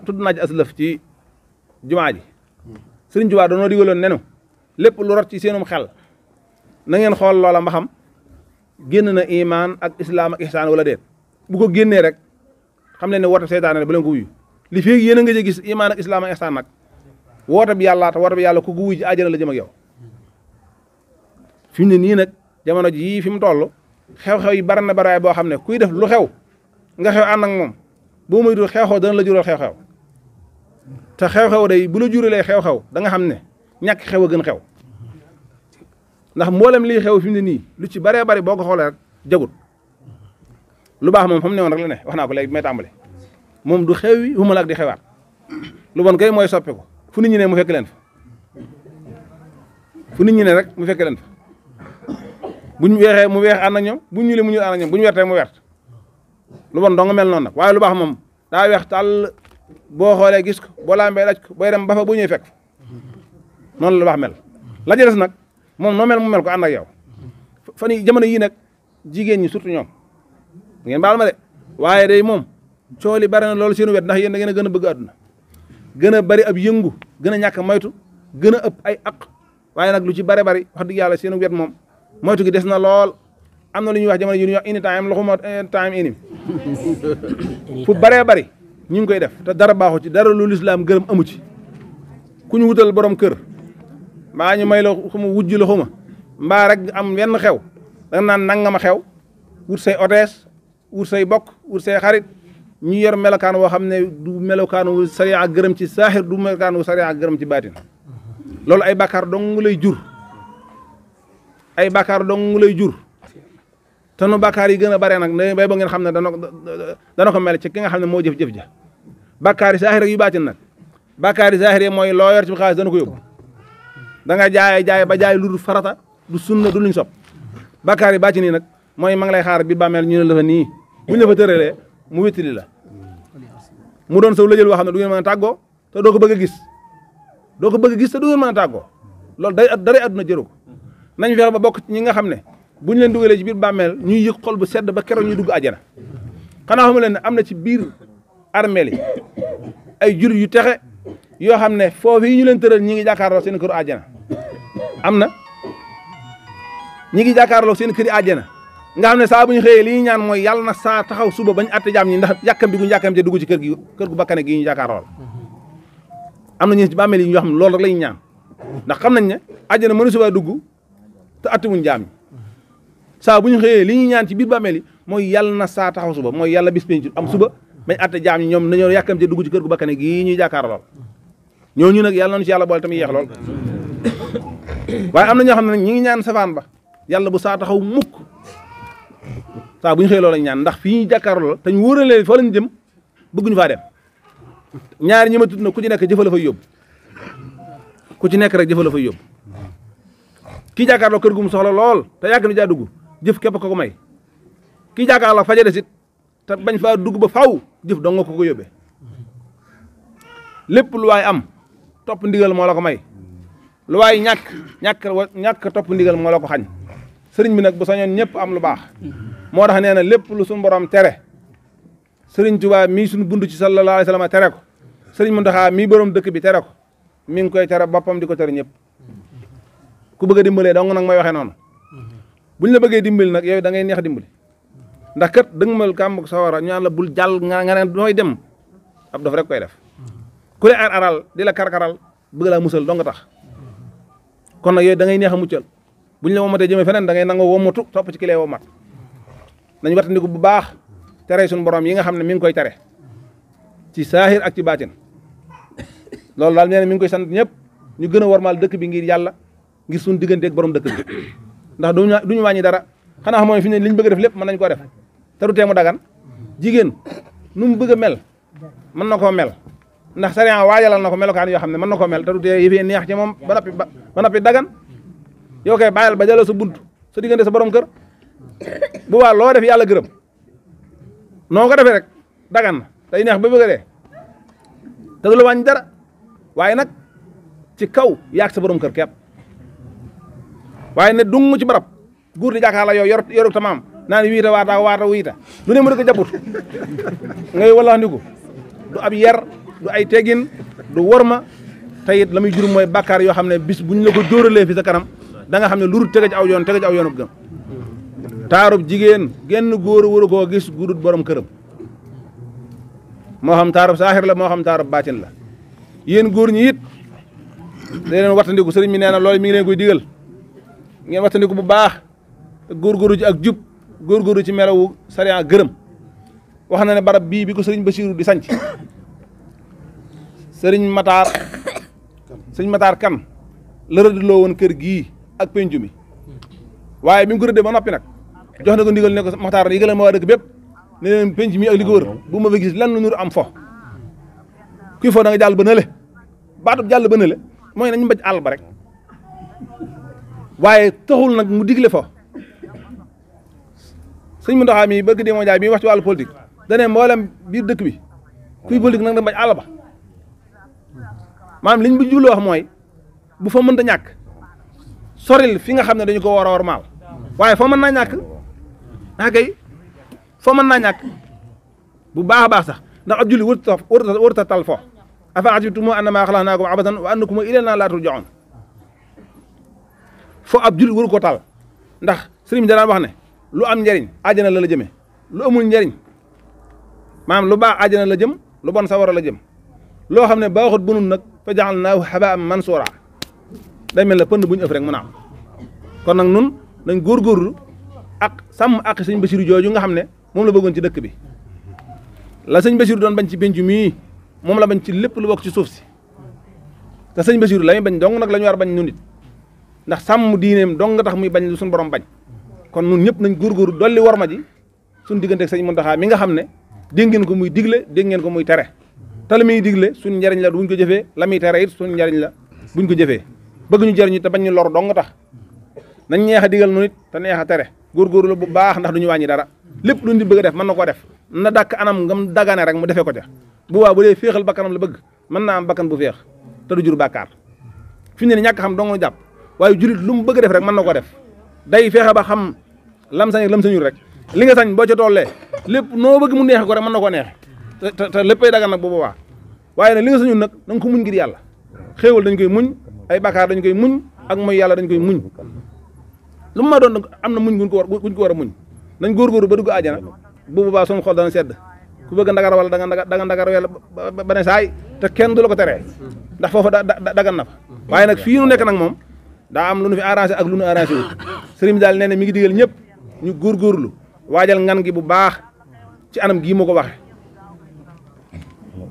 tudd naa ci aslëf ci jumaa ji Sëriñ Tuubaa dañoo digaloon nenu lépp lu rot ci seenum xel na ngeen xool loola mba xam génn na imaan ak islaam ak ihsaan wala déet bu ko génnee rek xam leen ne woote seytaane ne ba leen ko wuyu li fi yéen a nga gis imaan ak islaam ak ihsaan nag woote bi yàlla te woote bi yàlla ku ko wuyu ci àjjana la jëm ak yow fi mu ne nii nag jamono jii fi mu toll xew-xew yi bari na baraay boo xam ne kuy def lu xew nga xew ànd ak moom boo moytu xew-xew dana la jural xew-xew te xew-xew day bu la juralee xew-xew da nga xam ne ñàkk xew a gën xew ndax mboolem lii xew fi mu ne nii lu ci baree bari boo ko xoolee rek jagut lu baax moom fa mu ne woon rek la ne wax naa ko léegi bi may tàmbale moom du xew yi humala ak di xewaat lu bon kay mooy soppi ko fu nit ñi ne mu fekk leen fa fu nit ñi ne rek mu fekk leen fa buñ weexee mu weex ànd ak ñoom buñ ñuulee mu ñuul ànd ak ñoom buñ wertee mu wert lu bon dong mel noonu nag waaye lu baax moom daa weex tàll boo xoolee gis ko boo lambee daj ko booy dem ba fa bu ñëwee fekk noonu la lu baax mel la jëles nag moom noo mel mu mel ko ànd ak yow fan yi jamono yii nag jigéen ñi surtout ñoom ngeen baal ma de waaye day moom coow li bari na loolu seenu wet ndax yéen da ngeen a gën a bëgg àdduna gën a bari ab yëngu gën a ñàkk moytu gën a ëpp ay aq waaye nag lu ci bari bari wax dëgg yàlla seenu wet moom moytu gi des na lool am na lu ñuy wax jamono yi ñuy wax ini time loxuma time inim fu baree bari ñu ngi koy def te dara baaxu ci dara lu lislaam gërëm amu ci ku ñu wutal borom kër mbaa ñu may la xuma wujj la xuma mbaa rek am wenn xew da nga naan nangama xew wut say otees wut say bokk wut say xarit ñu yor melokaan woo xam ne du melokaanu sariya gërëm ci saaxir du melokaanu sariya gërëm ci baatin loolu ay bàkkaar dong lay jur ay bàkkaar dong lay jur te nu bàkkaar yi gën a bare nag ne bay ba ngeen xam ne dana ko mel ci ki nga xam ne moo jëf-jëf ja bàkkaar yi saaxir yu baatin nag bàkkaar yi saaxir yi mooy loo yor ci xaalis dana ko yóbbu da nga jaay ba jaay lu dul farata du sunna du luñ sopp bàkkaar yi baatin nii nag mooy ma ngi lay xaar biir bàmmeel ñu ne la fa nii buñ la fa tëralee mu wéttali la mu doon saw lëjël boo xam ne du ngeen mën a tàggoo te doo ko bëgg a gis doo ko bëgg a gis te du ngeen mën a tàggoo loolu daray àdduna jëru ko nañ fexe ba bokk ñi nga xam ne bu ñu leen dugalee ci biir bàmmeel ñuy yëg xol bu sedd ba keroog ñuy dugg àjjana xanaa xamu leen ne am na ci biir armeel yi ay jur yu texe yoo xam ne foofu yi ñu leen tëral ñi ngi jàkkaarloo seen këru àjjana am na ñi ngi jàkkaarloo seen këri àjjana nga xam ne saa bu ñu xëyee li ñuy ñaan mooy yàlla na saa taxaw suba bañ atte jaam ñi ndax yàkkam bi guñu yàkkam te dugg ci kër gu bakkane gi ñu jàkkaarloo am na ñu ci bàmmeel yi ñoo xam ne loolu rek la ñuy ñaan ndax xam nañ ne àjjana mënu suba dugg te atte wuñ jaam ñi saa bu ñu xëyee li ñuy ñaan ci biir bàmmeel yi mooy yàlla na saa taxaw suba mooy yàlla bis penc am suba bañ atte jaam ñi ñoom nañoo yàkkamte dugg ci kër gu bakkane gii ñuy jàkkaar lool ñooñu nag yàlla nañu ci yàlla boole tamit yeex lool waaye am na ñoo xam ne nag ñi ngi ñaan safaan ba yàlla bu saa taxaw mukk saa bu ñu xëy loolu lañ ñaan ndax fii ñuy jàkkaar lool te ñu wóoralee fa lañ jëm bëgguñu faa dem ñaari ñi ma tudd na ku ci nekk jëfa la fay yóbbu ku ci nekk rek jëfa la fay yóbbu kii jàkkaarloo kër gu mu soxla lool te yàgg na jaa dugg jëf képp ko ko may kii jàkkaarloo faja desit te bañ faa dugg ba faw jëf dong nga ko yóbbee lépp lu waay am topp ndigal moo la ko may lu waay ñàkk topp ndigal moo la ko xañ sëriñ bi nag bu sañoon ñëpp am lu baax moo tax nee na lépp lu suñu borom tere sëriñ Tuubaa mii suñu bund ci sallallahu alayhi wa sallam tere ko sëriñ Muntaxaa mii borom dëkk bi tere ko mi ngi koy tere boppam di ko tere ñëpp ku bëgg a dimbalee dong nag may waxee noonu buñ la bëggee dimbali nag yow da ngay neex dimbali ndax kat dëgmal kàmbug sawara ñu naan la bul jàll nga ne nooy dem ab dof rek koy def ku le aral di la karkaral bëgg laa musal dong tax kon nag yooyu da ngay neex a muccal buñ la womatee jëmee feneen da ngay nangoo womatu topp ci ki lay womat nañ wattandiku bu baax tere suñu borom yi nga xam ne mi ngi koy tere ci saahir ak ci baatin loolu daal nee na mi ngi koy sant ñëpp ñu gën a warmaal dëkk bi ngir yàlla ngir suñu diggante ak borom dëkk bi ndax duñu wàññi dara xanaa mooy fi ne liñ bëgg a def lépp mën nañ koo def te du tee mu dagan jigéen nu mu bëgg a mel mën na koo mel ndax sariya waajalal na ko melokaan yoo xam ne mën na koo mel te du tee yëfee neex ci moom ba noppi dagan yow kay bàyyal ba jëlal sa bunt sa diggante sa borom kër bu waa loo def yàlla gërëm noo ko defee rek dagan na tey neex ba bëgg a dee te du la wàññi dara waaye nag ci kaw yaag sa borom kër kepp waaye ne dung ci barab góor di jàkkaar la yow yoru tamaam naa ni wiita waata wiita lu ne mu di ko jàpput ngay wala ndiku du ab yar du ay teggin du worma te it la muy jur mooy bàkkaar yoo xam ne bis bu ñu la ko jóoralee fi sa kanam da nga xam ne lu dul tege ci aw yoon bu gëm taarub jigéen genn góor waru koo gis gudut borom këram moo xam taarub saaxir la moo xam taarub baatin la yéen góor ñi it da leen wattandiku sëriñ mi nee na loolu mi ngi leen koy digal ngeen wattandiku bu baax te góorgóorlu ci ak jub góorgóorlu ci melawu sariya gërëm wax na ne barab bii bi ko sëriñ Basiiru di sanc sëriñ Mataar Kan la rëddloo woon kër gii ak pencu mi waaye bi mu ko rëddee ba noppi nag jox na ko ndigal ne ko Mataar yëgalal ma waa dëkk bépp ne leen penc mi ak li ko wër bu ma fa gis lan lu nur am fo kuy fo da nga jàll ba nële baatub jàll ba nële mooy nañ mbaj àll ba rek waaye taxul nag mu digle fo sëñ Muntaxa mi bëgg dee moo jaay bi wax ci wàllu politique dane mboolem biir dëkk bi kuy politique nag da mbaj àll ba maanaam liñ bu julloo wax mooy bu fa mënta ñàkk soril fi nga xam ne dañu ko war a war maal waaye foo mën naa ñàkk kay foo mën naa ñàkk bu baax a baax sax ndax ab julli wërta tal fo afa ajibtum annamaa xalaqnaakum abasan wa annakum ilaynaa laa turja'uun fo ab julli waru ko tal ndax sëriñ bi danaan wax ne lu am njariñ àjjana la jëmee lu amul njariñ maanaam lu baax àjjana la jëm lu bon sawara la jëm loo xam ne baaxut bunun nag fa ja'alnaahu habaa'an mansuuraa day mel ne pënd bu ñu ëf rek mu naaw kon nag nun nañ góorgóorlu ak sàmm ak sëñ Basiru jooju nga xam ne moom la bëggoon ci dëkk bi la sëñ Basiru doon bañ ci pencu mii moom la bañ ci lépp lu bokk ci suuf si te sëñ Basiru la muy bañ dong nag la ñu war bañ nu nit ndax sàmm diineem dong nga tax muy bañ lu suñu borom bañ kon nun ñëpp nañ góorgóorlu dolli war ma ji suñu diggante ak sëñ Muntaxa mi nga xam ne dégg ngeen ko muy digle dégg ngeen ko muy tere te la muy digle suñu njariñ la buñ ko jëfee la muy tere it suñu njariñ la buñ ko jëfee bëgg ñu jëriñu te bañ ñu lor dong nga tax nañ neex a digal nu nit te neex a tere góorgóorlu bu baax ndax duñu wàññi dara lépp lu nit bëgg a def mën na koo def na dàkk anam ngam dagane rek mu defee ko ca bu waa bu dee féexal bakkanam la bëgg mën naa am bakkan bu féex te du jur bàkkaar fi ne ni ñàkk xam dong nu jàpp waaye julit lu mu bëgg a def rek mën na ko def day feexe ba xam lam sañ ak lam sañul rek li nga sañ boo ca tollee lépp noo bëgg mu neexe ko rek mën na koo neexe te léppay dagan nag bu boobaa waaye nag li nga sañul nag na nga ko muñ ngir yàlla xéewal dañ koy muñ ay bàkkaar dañ koy muñ ak mooy yàlla dañ koy muñ lu mu ma doon am na muñ guñ ko war a muñ nañ góorgóorlu ba dugg àjjana bu boobaa suñu xol dana sedd ku bëgg ndagar wala da nga ndagar wala ba ne saay te kenn du la ko teree ndax foofa dagan na fa waaye nag fii nu nekk nag moom daa am lu nu fi arrangé ak lu nu arrangé wu sëriñ bi daal nee na mi ngi digal ñëpp ñu góorgóorlu waajal ngan gi bu baax ci anam gii moo ko waxe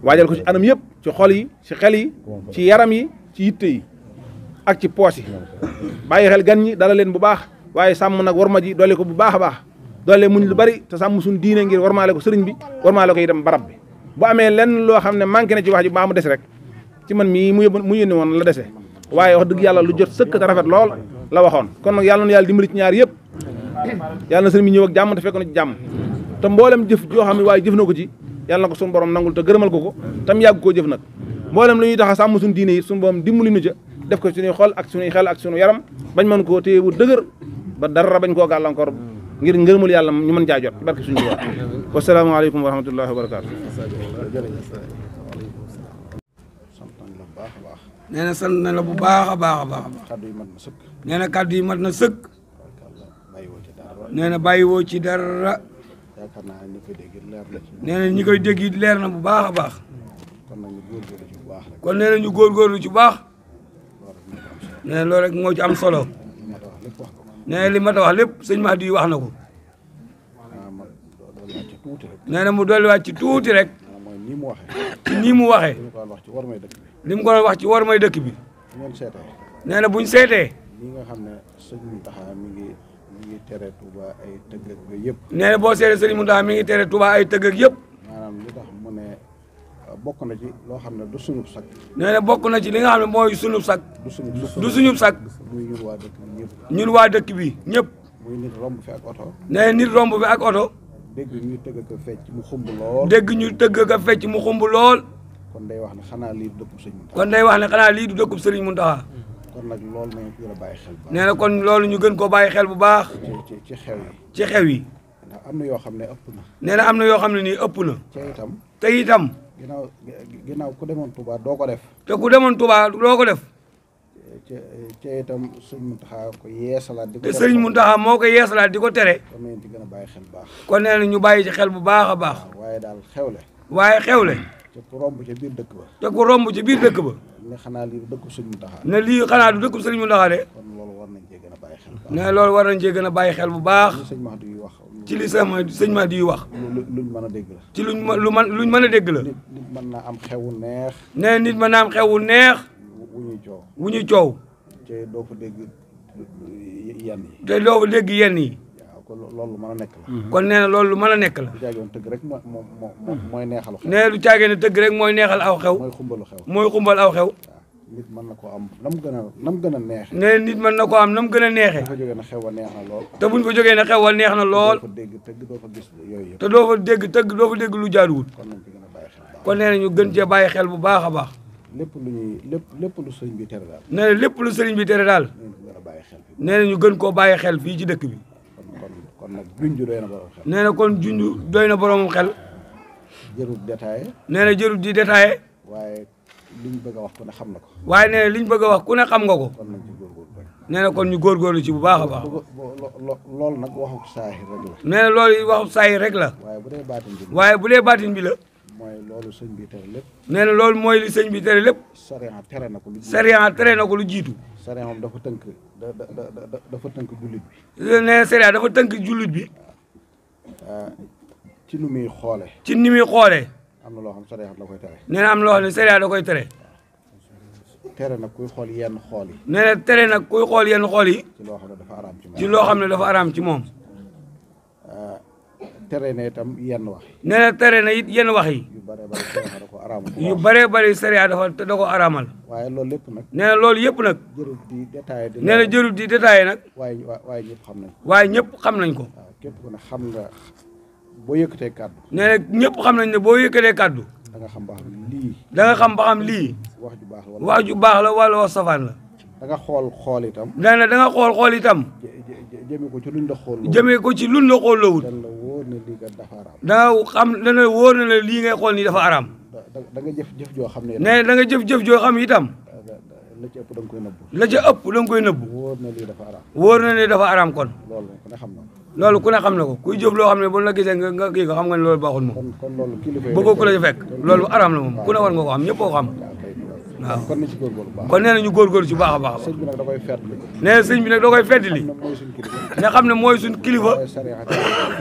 waajal ko ci anam yëpp ci xol yi ci xel yi ci yaram yi ci yitte yi ak ci poos yi bàyyi xel gan ñi dala leen bu baax waaye sàmm nag warma ji doole ko bu baax a baax doole muñ lu bari te sàmm suñ diine ngir warmaale ko sëriñ bi warmaale ko itam barab bi bu amee lenn loo xam ne manqué na ci wax ji baa mu des rek ci man mii mu yónni woon la dese waaye wax dëgg yàlla lu jot sëkk te rafet lool la waxoon kon nag yàlla na yàlla dimbali ci ñaar yëpp yàlla na sëriñ bi ñëw ak jàmm te fekk na ci jàmm te mboolem jëf joo xam ne waaye jëf na ko ci yàlla na ko suñu borom nangul te gërëmal ko tam yàgg koo jëf nag mboolem lu ñuy tax a sàmm suñu diine yi suñu borom dimbali nu ca def ko suñuy xol ak suñuy xel ak suñu yaram bañ mën koo téye bu dëgër ba dara bañ koo gàllankoor ngir ngërëmul yàlla ñu mën caa jot barke suñu Tuubaa wasalaamaaleykum wa rahmatullahi wa barakaatu nee na sant na la bu baax a baax a baax nee na kàddu yi mat na sëkk nee na bàyyiwoo ci dara nee na ñi koy dégg it leer na bu baax a baax kon nee na ñu góorgóorlu ci baax nee na loolu rek moo ci am solo nee na li ma ta wax lépp sëñ Mahdi wax na ko nee na mu dolliwaat ci tuuti rek ci nii mu waxee li mu ko wax ci war may dëkk bi nee na buñ seetee li nga xam ne sëñ Mountakha mi ngi tere Touba ay tëgg ak yooyu yëpp nee na boo seetee sëñ Mountakha mi ngi tere Touba ay tëgg ak yëpp maanaam li tax mu ne bokk na ci loo xam ne du sunub sag nee na bokk na ci li nga xam ne mooy sunub sag du suñub sag muy ñun waa dëkk bi ñëpp ñun waa dëkk bi ñëpp muy nit romb fi ak oto nee na nit romb fi ak oto dégg ñu tëgg ko fecc mu xumb lool dégg ñu tëgg ko fecc mu xumb lool kon day wax ne xanaa lii du dëkkub sëñ Mountakha kon day wax ne xanaa lii du dëkkub sëriñ Mountakha kon nag loolu nañu gën a bàyyi xel bu baax nee na kon loolu ñu gën koo bàyyi xel bu baax ci xew yi ci xew yi ndax am na yoo xam ne ëpp na nee na am na yoo xam ne nii ëpp na te itam ginnaaw ku demoon Touba doo ko def te ku demoon Touba doo ko def ci itam sëñ Mountakha ko yeesalaat di ko te sëriñ Mountakha moo ko yeesalaat di ko tere kon nañ ci gën a bàyyi xel bu baax kon nee na ñu bàyyi ci xel bu baax a baax waaye daal xewle waaye xewle te ku romb ci biir dëkk ba te ku romb ci biir dëkk ba ne xanaa lii du dëkku sëñ Mountakha ne lii xanaa du dëkku sëriñ Mountakha de kon loolu war nañ cee gën a bàyyi xel ne loolu war nañ cee gën a bàyyi xel bu baax li sëñ Mahdi yu wax ci li sëñ Mahdi yu wax luñ mën a dégg la ci luñ mën a dégg la nit mën naa am xewu neex ne nit mën naa am xewu neex wu ñuy coow te doo fa dégg yenn yi te doo fa dégg yenn yi waaw kon loolu mën a nekk la kon nee na loolu lu mën a nekk la du jaagoon tëgg rek mooy neexalu xew nee du caagee ne tëgg rek mooy neexal aw xew mooy xumbalu xew mooy xumbal aw xew nit mën na koo am nam gën a neexe nee nit mën na ko am nam gën a neexee fa jógee na xew a neex na lool te buñ fa jógee ne xew wa neex na lool doo fa dégg tëgg doo fa gis yooyu yëpp te doo fa dégg tëgg doo fa dégg lu jaaduwut kon nañ ci gën a bàyyi xel baax kon nee na ñu gën cee bàyyi xel bu baax a baax lépp lu sëriñ bi tere daal nee na lépp lu sëriñ bi tere daal nañ ko gën a bàyyi xel nee na ñu gën koo bàyyi xel fii ci dëkk bi kon nag junj doy na borom xel nee na kon junj doy na boromam xel jërul détaillé nee na jërul di détaillé waaye liñ bëgg a wax ku ne xam na ko waaye nee na liñ bëgg a wax ku ne xam nga ko kon nañ ci góorgóorlu rek nee na kon ñu góorgóorlu ci bu baax a baax loolu nag waxu saahir rek la nee na loolu waxu saahir rek la waaye bu dee baatin bi waaye bu dee baatin bi la mooy loolu sëñ bi tere lépp nee na loolu mooy li sëñ bi tere lépp sariya tere na ko lu sariya tere na ko lu jiitu sariya moom dafa tënk dafa tënk jullit bi nee na sariya dafa tënk jullit bi ci nu muy xoole ci ni muy xoolee am na loo xam sariya da koy tere nee na am loo xam ne sariya da koy tere tere nag kuy xool yenn xool yi nee na tere nag kuy xool yenn xool yi ci loo xam ne dafa araam ci moom ci loo xam ne dafa araam ci moom tere na itam yenn wax yi nee na tere na it yenn wax yi yu bare bare sariya da ko araam yu bëree bëri sariya da ko araamal waaye loolu lépp nag nee na loolu yëpp nag jërul di détaillé di nee na jërul di détaillé nag waaye ñëpp xam nañ ko waaye ñëpp xam nañ ko waaw képp ku ne xam nga boo yëkkatee kàddu nee na ñëpp xam nañ ne boo yëkkatee kàddu da nga xam ba xam lii da nga xam ba xam lii wax ju baax la wax ju baax la wala wax safaan la da nga xool itam nee na da nga xool itam jëmee ko ci luñ la xool jëmee ko ci luñ la xool loowut dan la wóor ne lii kat dafa araam da nga xam dana wóor na la lii ngay xool nii dafa araam da nga jëf joo xam ne nee na da nga jëf joo xam itam la ci ëpp da nga koy nëbbu la ca ëpp da nga koy nëbbu wóor na lii dafa araam wóor na ne dafa araam kon loolu ku ne xam na loolu ku ne xam na ko kuy jëf loo xam ne bu la gisee nga kii ko xam nga ne loolu baaxul moom kon loolu kilifa yi bëggoo ku la ci fekk loolu araam la moom ku ne war nga ko xam ñëpp ko xam waaw kon na ci góorgóorlu baax kon nee na ñu góorgóorlu ci baax a baax sëñ bi nag da koy fetli nee na sëñ bi nag da koy feddali mooy suñ kilifa nga xam ne mooy suñ kilifa sariya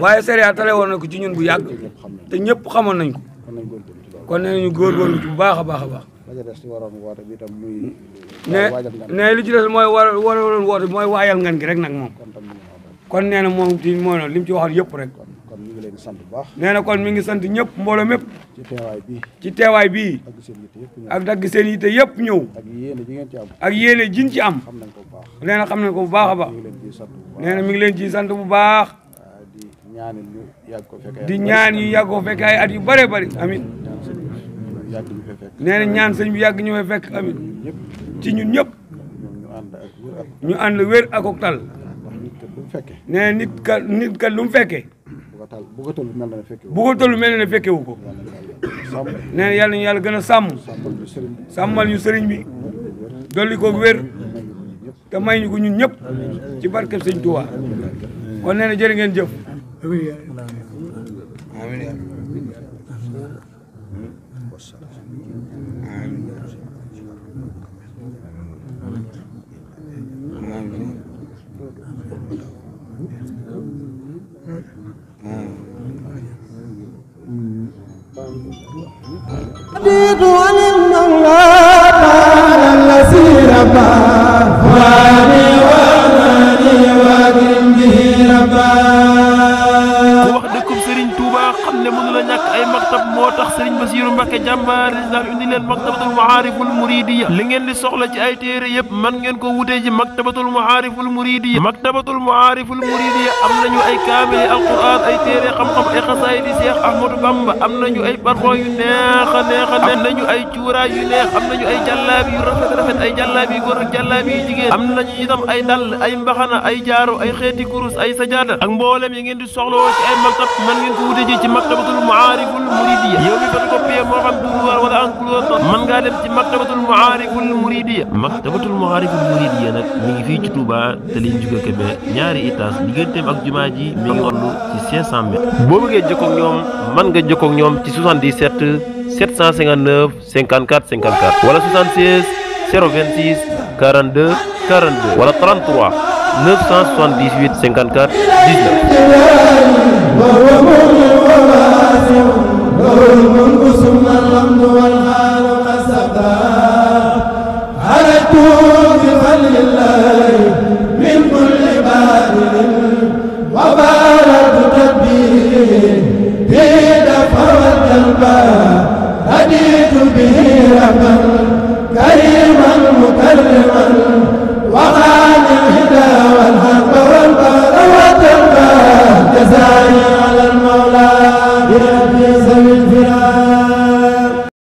waaye sariya tale woon na ko ci ñun bu yàgg ñëpp xam nañ te ñëpp xamoon nañ ko kon nañ góorgóorlu ci loolu kon nee nañu góorgóorlu ci bu baax a baax a baax. la ca des ci waroon woote bi tam muy. ne li ci des mooy waroon woote bi mooy waayal ngan gi rek nag moom. kon nee na moom ci mooy noonu li mu ci waxoon yëpp rek. kon mi ngi leen di sant bu baax. nee na kon mi ngi sant ñëpp mbooloo mépp. ci teewaay bii. ci teewaay bii. ak dagg seen yitte yëpp ñëw. ak yéene ji ngeen ci am. ak yéene jiñ ci am. xam nañ ko bu baax. nee na xam nañ ko bu baax a baax. nee na mi ngi leen ciy sant bu baax. di ñaan ñu yàgg ko fekk di ñaan yu yàgg ko fekk ay at yu bëree bëri amin nee na ñaan sëñ bi yàgg ñu fay fekk amin ci ñun ñëpp ñu ànd wér ak tal nee na nit kat lu mu fekkee bu ko tollu mel na ne fekke wu ko nee na yàlla ñu yàlla gën a sàmm sàmmal ñu sëriñ bi dolli ko wér te may ñu ko ñun ñëpp ci barkeb sëñ Tuubaa kon nee na jërë ngeen jëf jàmbaar islam indi leen maktabatul maariful muridiyya li ngeen di soxla ci ay téere yëpp man ngeen ko wutee ji maktabatul maariful muridiyya am nañu ay kaamili alquran ay téere xam-xam ay xasaayid yi Seex Ahmadou Bamba am nañu ay parfum yu neex a neex am nañu ay cuuraay yu neex am nañu ay jàllaabi yu rafet ay jàllaabi yu góor ak jàllaabi yu jigéen am nañu itam ay dàll ay mbaxana ay jaaro ay xeeti kurus ay sajaada ak mboolem yi ngeen di soxla woo ci ay maktab man ngeen ko wutee ji ci maktabatul maariful muridiyya yow mi photocopie moo xam duruwaar wala enclos man ngaa dem ci maktabatul maariful muridiyya nag mi ngi fii ci Touba te liñ juga Kébé ñaari étage digganteem ak jumaa ji mi ngi toll ci 500 mètres boo bëggee jokkoo ak ñoom man nga jokkoo ak ñoom ci 77 759 54 54 wala 76 026 42 42 wala 33 978 54 هديت به ربا كريما مكرما